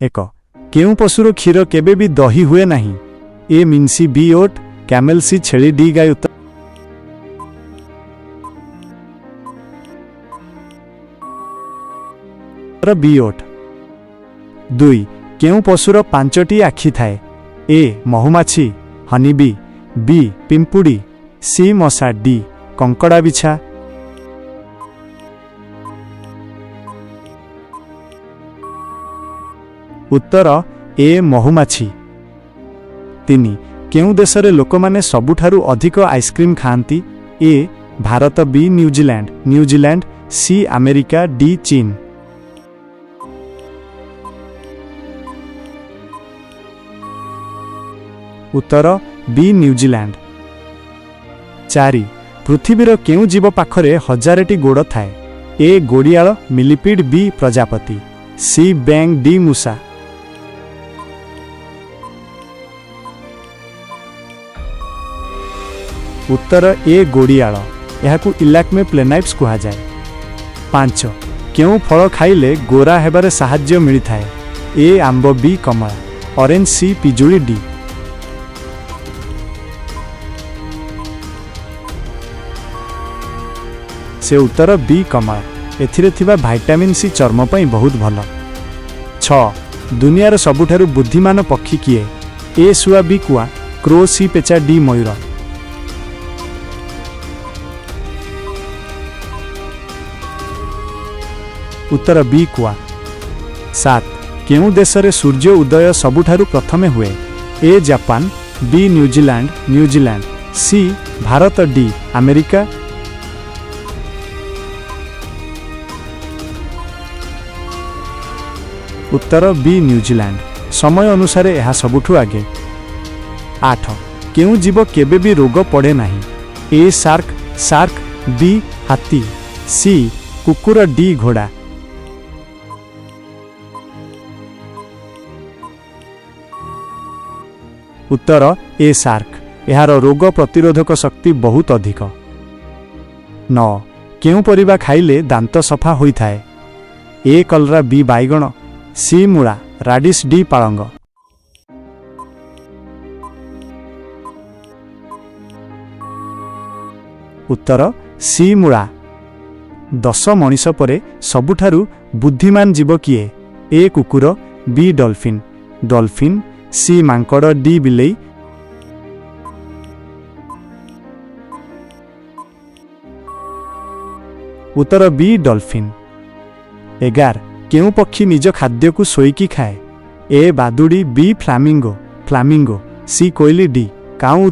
1. କେଉଁ ପଶୁର କ୍ଷୀର କେବେ ବି ଦହି ହୁଏ ନାହିଁ? ଏ ମଇଁଷି, ବି ଓଟ, କ୍ୟାମେଲ, ସି ଛେଳି, ଡି ଗାଈ। ଉତ୍ତର ବି ଓଟ। 2. କେଉଁ ପଶୁର ପାଞ୍ଚଟି ଆଖି ଥାଏ? ଏ ମହୁମାଛି, ହନିବି, ବି ପିମ୍ପୁଡ଼ି, ସି ମଶା, ଡି କଙ୍କଡ଼ା ବିଛା। ଉତ୍ତର ଏ ମହୁମାଛି। 3. କେଉଁ ଦେଶରେ ଲୋକମାନେ ସବୁଠାରୁ ଅଧିକ ଆଇସ୍କ୍ରିମ୍ ଖାଆନ୍ତି? ଏ ଭାରତ, ବି ନ୍ୟୁଜିଲାଣ୍ଡ, ସି ଆମେରିକା, ଡି ଚୀନ। ଉତ୍ତର ବି ନ୍ୟୁଜିଲାଣ୍ଡ। 4. ପୃଥିବୀର କେଉଁ ଜୀବ ପାଖରେ ହଜାରଟି ଗୋଡ଼ ଥାଏ? ଏ ଗୋଡ଼ିଆଳ, ମିଲିପିଡ୍, ବି ପ୍ରଜାପତି, ସି ବେଙ୍ଗ, ଡି ମୂଷା। ଉତ୍ତର ଏ ଗୋଡ଼ିଆଳ। ଏହାକୁ ଇଲାକ୍ମେ ପ୍ଲେନାଇପ୍ସ କୁହାଯାଏ। 5. କେଉଁ ଫଳ ଖାଇଲେ ଗୋରା ହେବାରେ ସାହାଯ୍ୟ ମିଳିଥାଏ? ଏ ଆମ୍ବ, ବି କମଳା, ଅରେଞ୍ଜ, ସି ପିଜୁଳି, ଡି। ସେ ଉତ୍ତର ବି କମଳା। ଏଥିରେ ଥିବା ଭାଇଟାମିନ୍ ସି ଚର୍ମ ପାଇଁ ବହୁତ ଭଲ। 6. ଦୁନିଆର ସବୁଠାରୁ ବୁଦ୍ଧିମାନ ପକ୍ଷୀ କିଏ? ଏ ଶୁଆ, ବି କୁଆ, କ୍ରୋ, ସି ପେଚା, ଡି ମୟୂର। ଉତ୍ତର ବି କୁଆ। 7. କେଉଁ ଦେଶରେ ସୂର୍ଯ୍ୟ ଉଦୟ ସବୁଠାରୁ ପ୍ରଥମେ ହୁଏ? A Japan, B New Zealand, C Bharat, D America. ଉତ୍ତର ବି ନ୍ୟୁଜିଲାଣ୍ଡ। ସମୟ ଅନୁସାରେ ଏହା ସବୁଠୁ ଆଗେ। 8. କେଉଁ ଜୀବ କେବେ ବି ରୋଗ ପଡ଼େ ନାହିଁ? ଏ ସାର୍କ, ବି ହାତୀ, ସି କୁକୁର, ଡି ଘୋଡ଼ା। ଉତ୍ତର ଏ ସାର୍କ। ଏହାର ରୋଗ ପ୍ରତିରୋଧକ ଶକ୍ତି ବହୁତ ଅଧିକ। 9. କେଉଁ ପରିବା ଖାଇଲେ ଦାନ୍ତ ସଫା ହୋଇଥାଏ? ଏ କଲରା, ବି ବାଇଗଣ, ସି ମୂଳା, ରାଡିସ୍, ଡି ପାଳଙ୍ଗ। ଉତ୍ତର ସି ମୂଳା। 10. ମଣିଷ ପରେ ସବୁଠାରୁ ବୁଦ୍ଧିମାନ ଜୀବ କିଏ? ଏ କୁକୁର, ବି ଡଲଫିନ୍, ସି ମାଙ୍କଡ଼, ଡି ବିଲେଇ। ଉତ୍ତର ବି ଡଲଫିନ୍। 11. କେଉଁ ପକ୍ଷୀ ନିଜ ଖାଦ୍ୟକୁ ଶୋଇକି ଖାଏ? ଏ ବାଦୁଡ଼ି, ବି ଫ୍ଲାମିଙ୍ଗୋ, ସି କୋଇଲି, ଡି କାଉଁ।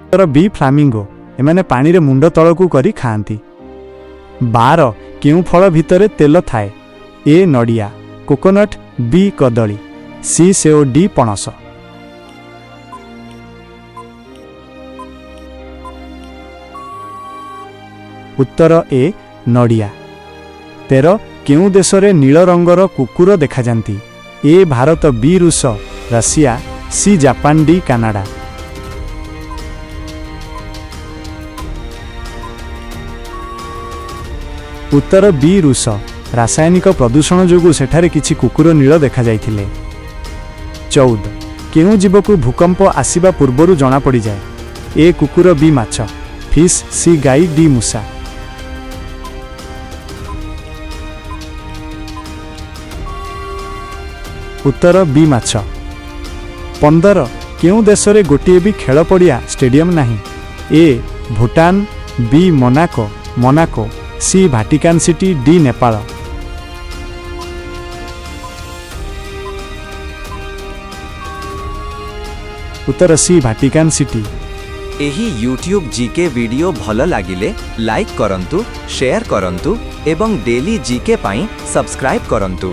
ଉତ୍ତର ବି ଫ୍ଲାମିଙ୍ଗୋ। ଏମାନେ ପାଣିରେ ମୁଣ୍ଡ ତଳକୁ କରି ଖାଆନ୍ତି। 12. କେଉଁ ଫଳ ଭିତରେ ତେଲ ଥାଏ? ଏ ନଡ଼ିଆ, କୋକୋନଟ୍, ବି କଦଳୀ, ସି ସେଓ, ଡି ପଣସ। ଉତ୍ତର ଏ ନଡ଼ିଆ। 13. କେଉଁ ଦେଶରେ ନୀଳ ରଙ୍ଗର କୁକୁର ଦେଖାଯାନ୍ତି? ଏ ଭାରତ, ବି ରୁଷ, Russia, C Japan, D Canada. ଉତ୍ତର ବି ରୁଷ। ରାସାୟନିକ ପ୍ରଦୂଷଣ ଯୋଗୁଁ ସେଠାରେ କିଛି କୁକୁର ନୀଳ ଦେଖାଯାଇଥିଲେ। 14. କେଉଁ ଜୀବକୁ ଭୂକମ୍ପ ଆସିବା ପୂର୍ବରୁ ଜଣାପଡ଼ିଯାଏ? ଏ କୁକୁର, ବି ମାଛ, ଫିସ୍, ସି ଗାଈ, ଡି ମୂଷା। ଉତ୍ତର ବି ମାଛ। 15. କେଉଁ ଦେଶରେ ଗୋଟିଏ ବି ଖେଳ ପଡ଼ିଆ, ଷ୍ଟାଡିୟମ ନାହିଁ? A Bhutan, B Monaco, C Vatican City, D Nepal. ଉତ୍ତର ସି ଭାଟିକାନ ସିଟି। ଏହି ୟୁଟ୍ୟୁବ୍ ଜିକେ ଭିଡିଓ ଭଲ ଲାଗିଲେ ଲାଇକ୍ କରନ୍ତୁ, ସେୟାର କରନ୍ତୁ ଏବଂ ଡେଲି ଜିକେ ପାଇଁ ସବସ୍କ୍ରାଇବ୍ କରନ୍ତୁ।